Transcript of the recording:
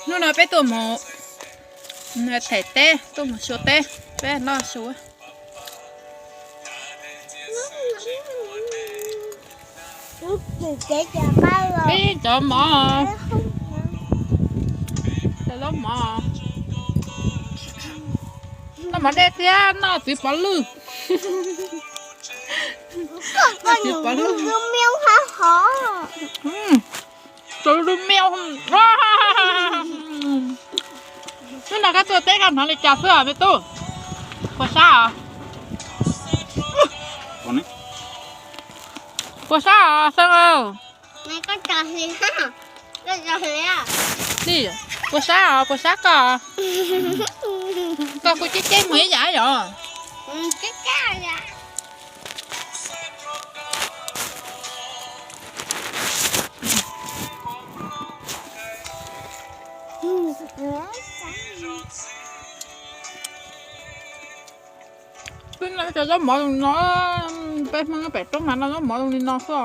Hnub no peb tuaj mus them teb, tuaj mus xyuas teb, peb noj su. Peb cov mov, cov zaub mov, noj mov dej thiab noj txiv pov lwj. Noj txiv pov lwj. Tus lub miau. Hnub no koj tuaj teb koj hnov li cas xwb me tub? Puas sab os? Puas sab os Xeeb? Puas sab os, puas sab koj? Koj kuj ceb ceb mus ib yam yom. Peb noj cov zaub mov zoo no, peb Hmoob pem roob mas noj zaub mov zoo li no xwb os.